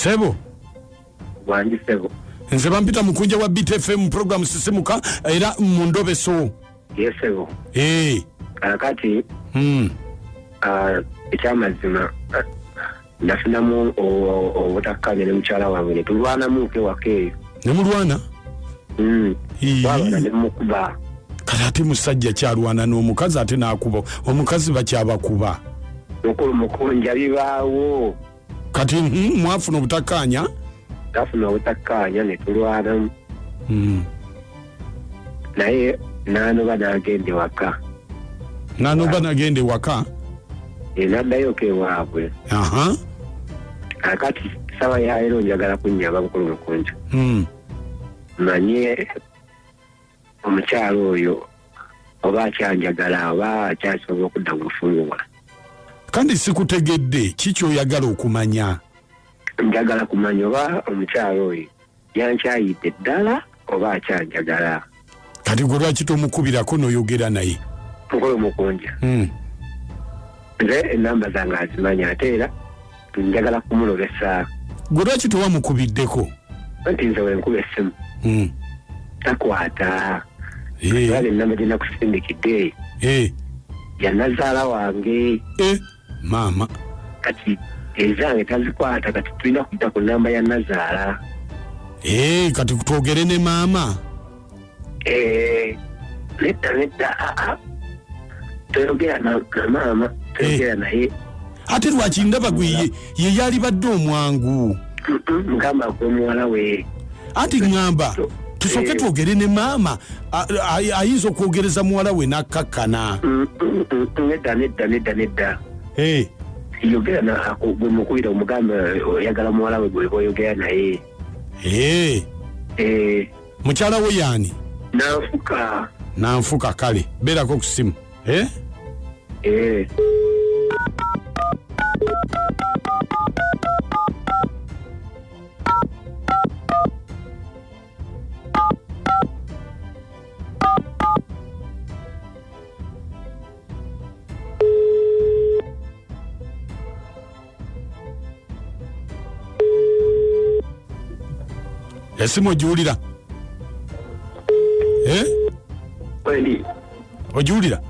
Sebo. Wangi sebo. Nze bampita mukunja wa BTFM program Sisimuka era mu ndobeso. Yes sebo. Eh. Kakati ekyamazima nafunamu obutakkaanya ne mukyala wange ne tulwanamuko ewaka eyo. Ne mulwana? Twalwana ne mukuba. Kati ate musajja kyalwana n'omukazi ate n'akuba omukazi bakyabakuba. Mukulu Mukunja bibaawo. Kati mwafuna obutakkaanya? Twafuna obutakkaanya ne tulwanamu. Naye n'anoba n'agenda ewaka. N'anoba n'agenda ewaka? N'addayoko ewaabwe. Kakati ssaawa ya leero njagala kunnyamba Mukulu Mukunja. Manye omukyalo oyo oba akyanjagala oba akyasobola okudda mu bufumbo bwange. Kandi sikutegedde, ki ky'oyagala okumanya? Njagala kumanya oba omukyalo oyo yankyayidde ddala oba akyanjagala. Kati gwe lwaki tomukubirako n'oyogera naye? Mukulu Mukunja. Nze ennamba zange azimanya ate era njagala kumulobesa. Gwe lwaki tewamukubiddeko? Anti nze wenkuba essimu. Takwata. Olaba ennamba gye nakusindikidde. Yanazaala wange. Maama. Kati ezange tazikwata, kati tulina kudda ku nnamba ya nazaala. Kati twogere ne maama. Nedda, nedda, aa. Toyogera na maama, toyogera naye. Ate lwaki ndaba gwe ye yalibadde omwangu? Mugamba gwe muwala we. Anti ŋŋamba tusooke twogere ne maama, ayinza okwogereza muwala we n'akkakkana. Nedda, nedda, nedda, nedda. Yogera na gwe mukubira omugamba oyagala muwala we gwe oyogera naye. Mukyala we yaani? Nanfuka. Nanfuka, kale beerako ku ssimu. Esimu ogiwulira? Wendi. Ogiwulira?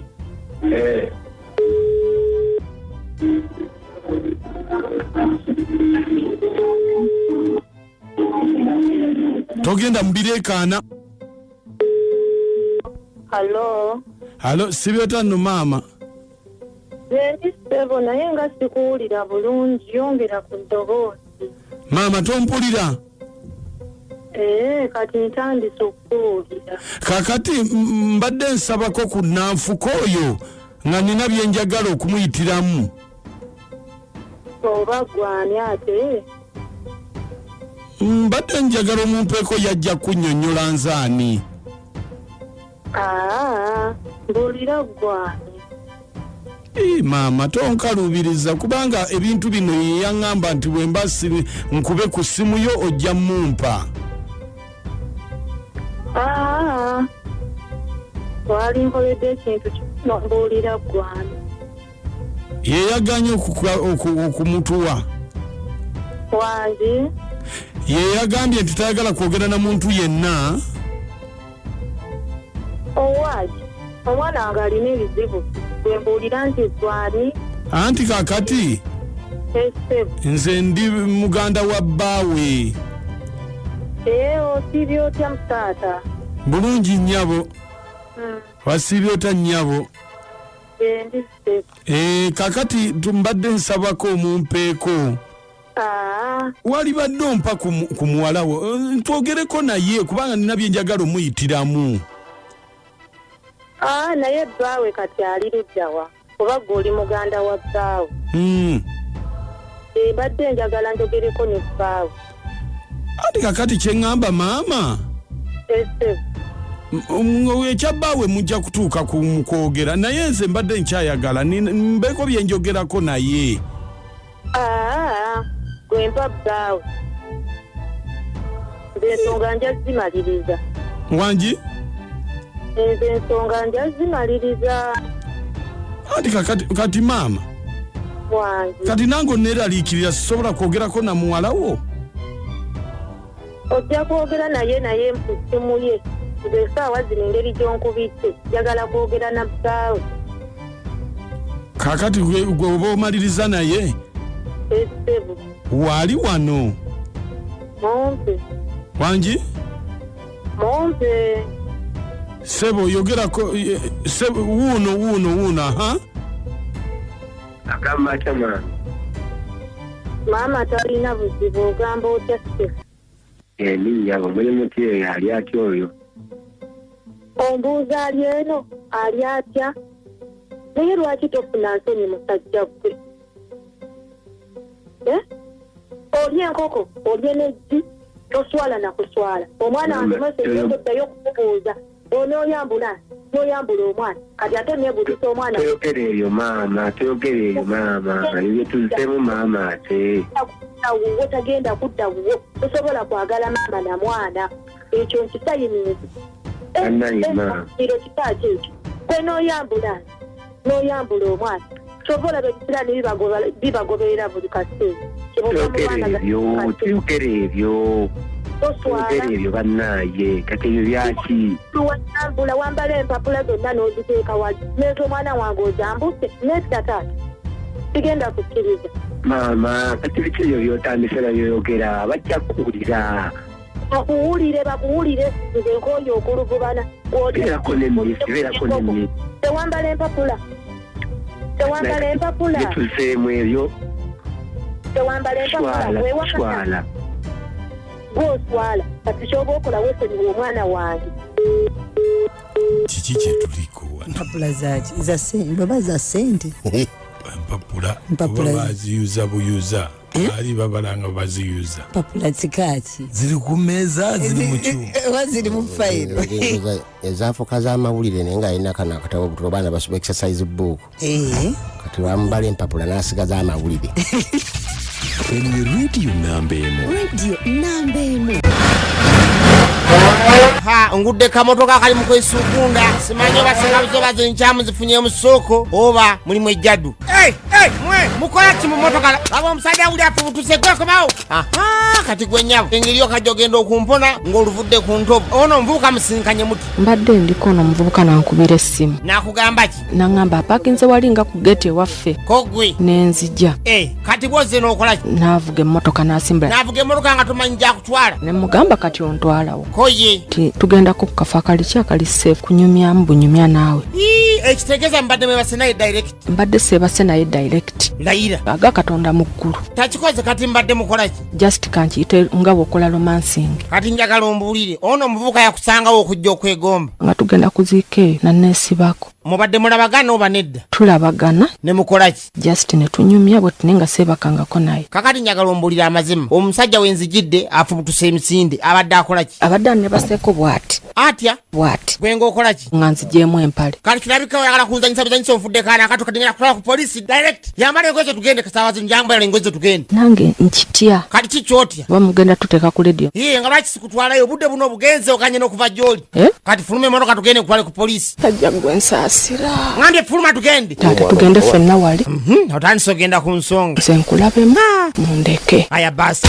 Togenda mubireekaana. Hello. Halo, sibyota nno maama. Ndi ssebo, naye nga sikuwulira bulungi, yongera ku ddoboozi. Maama tompulira? Kati ntandise okukuwulira. Kakati mbadde nsabako ku Nanfuka oyo nga nina bye njagala okumuyitiramu. Oba gwani ate? Mbadde njagala omumpeeko yajja kunnyonnyola nzaani. Mbuulira gwani. Maama tonkaluubiriza kubanga ebintu bino ye yaŋŋamba nti bwe mba nkube ku ssimu yo ojja mumpa. Wali nkoledde ekintu kino, mbuulira gwani. Ye yaganye okumutuwa. Wangi? Ye yagambye nti tayagala kwogera na muntu yenna. Owaagi, omwana wange alina ebizibu, bwe mbuulira nti gwani. Anti kaakati Ese. nze ndi muganda wa bbaawe. Osiibye otya mutaata? Bulungi nnyabo. Wasiibye otya nnyabo? Ndi ssebo. Kaakati mbadde nsabako omumpeeko. Walibadde ompa ku muwala wo, twogereko naye kubanga nina bye njagala omuyitiramu. Naye bbaawe kati ali ludda wa? Oba ggwe oli muganda wa bbaawe? Mbadde njagala njogereko ne bbaawe. Anti kakati kye ŋŋamba maama. Ese. Ekya bbaawe mujja kutuuka ku mu kwogera, naye nze mbadde nkyayagala mbeeko bye njogerako naye. Gwe mpa bbaawe. Nze ensonga nja zimaliriza. Wangi? Nze ensonga nja zimaliriza. Anti kati maama. Wangi. Kati nange onneeraliikirira sisobola kwogerako na muwala wo. Ojja kwogera naye naye ku ssimu ye. Nze essaawa zino engeri gy'onkubidde njagala kwogera na bbaawe. Kaakati gwe gwe oba omaliriza naye? Ssebo. Waali wano. Mumpe. Wangi? Mumpe. Ssebo yogerako ssebo wuuno wuuno wuuno aha. Agamba atya maama? Maama talina buzibu ogamba otya ssebo? Endi nnyabo muli mutya eyo ali atya oyo? Ombuuza ali eno ali atya? Naye lwaki tofuna nsonyi musajja ggwe? Eh? Olye enkoko olye n'eggi toswala na kuswala. Omwana wange Maama, mwese toddayo okumubuuza onooyambula n'oyambula omwana kati ate neebuuzisa omwana Toyogera ebyo maama, toyogera ebyo maama, ebyo bye tuzzeemu maama ate. Kudda wuwo tagenda kudda wuwo tosobola kwagala maama na mwana ekyo nkisayininze. Bannange maama. Kiro kikaaki ekyo gwe n'oyambula n'oyambula omwana kyova olaba ebisiraani bibagoberera buli kaseera. Kyemuva Toyogera mulwanagana ebyo, buli kaseera. toyogera ebyo. Toswala. Toyogera ebyo bannaaye, kati ebyo byaki? Wambula wambala empapula zonna n'oziteeka wali neza omwana wange ozambuse nedda taata sigenda kukkiriza. Maama kati biki ebyo by'otandise nabyoyogera bajja kukuwulira. Bakuwulire bakuwulire nze nkooye okuluvubana. Beerako n'emmisi, beerako n'emmisi. Tewambala empapula tewambala empapula. Bituzeemu ebyo. Tewambala empapula Swala, wewakana. swala. Gw'oswala kati ky'oba okola weesonyiwe omwana wange. Kiki kye tuliko wano? Mpapula zaki? Za sente oba za sente? Empapula. Empapula. Oba baziyuza buyuza. Baali babala nga baziyuza. Mpapula zikaaki? Ziri ku mmeeza, ziri mu kyuma. Oba ziri mu fayiro? Ezaafuuka z'amawulire naye ng'alina kano akatabo butulo baana basoma exercise book. Kati lwamubala empapula n'asigaza amawulire. Eno ye radio namba emu. Radio namba emu. Ha, ngudde kamotoka kali mu kwesukunda simanyi oba senga zoba zinkyamu zifunye mu ssooko oba mulimu ejjaddu. Hey, hey, mwe mukola ki mu motoka? Laba omusajja wuli afubutuse gwekomawo. Aha, kati gwe nnyabo engeri okajja ogenda okumpona ng'oluvudde ku ntobo. Ono omuvubuka musinkanye muti? Mbadde ndiko ono omuvubuka n'ankubira essimu. N'akugamba ki? N'aŋŋamba apaakinze wali nga ku geeti ewaffe. Ko ggwe? Ne nzija. Kati bw'ozze n'okola ki? N'avuga emmotoka n'asimbula. N'avuga emmotoka nga tomanyi gy'akutwala? Ne mugamba kati ontwalawo. Ko ye? Nti tugendako ku kafo akali ki akali safe kunyumyamu bunyumya naawe. Ii, ekitegeeza mbadde mwebase naye direct. Mbadde seebase naye direct. Layira. Aga Katonda mu ggulu. Takikoze kati mbadde mukola ki? Just kankiyite nga bw'okola romancing. Kati njagala ombuulire, ono omuvubuka yakusangawo okujja okwegomba. Nga tugenda kuziika eyo nanneesibako. Mubadde mulabagana oba nedda? Tulabagana. Ne mukola ki? Just ne tunyumya bwe tune nga seebakangako naye. Kakati njagala ombuulire amazima. Omusajja we nzijidde afubutuse emisinde, abadde akola ki? Abadde annebaseeko bw'ati. Atya? Bw'ati. Gwe ng'okola ki? Nga nzigyemu empale. Kati kirabika oyagala kunzanyisa bizanyisa onfudde kaana akato kati ngenda kutwala ku poliisi direct. Yambala engoye zo tugende kasaawa zino, yambala engoye zo tugende. Nange nkitya. Kati ki ky'otya? Oba mugenda tuteeka ku radio. Yee, nga lwaki sikutwalayo obudde buno obugenze oganye n'okuva gy'oli? Kati fuluma emmotoka tugende nkutwale ku poliisi. Tajja gwe nsaasira. Ngambye fuluma tugende. Taata tugende ffenna wali. Otandise ogenda ku nsonga. Nze nkulabemu mundeke. Aya basi.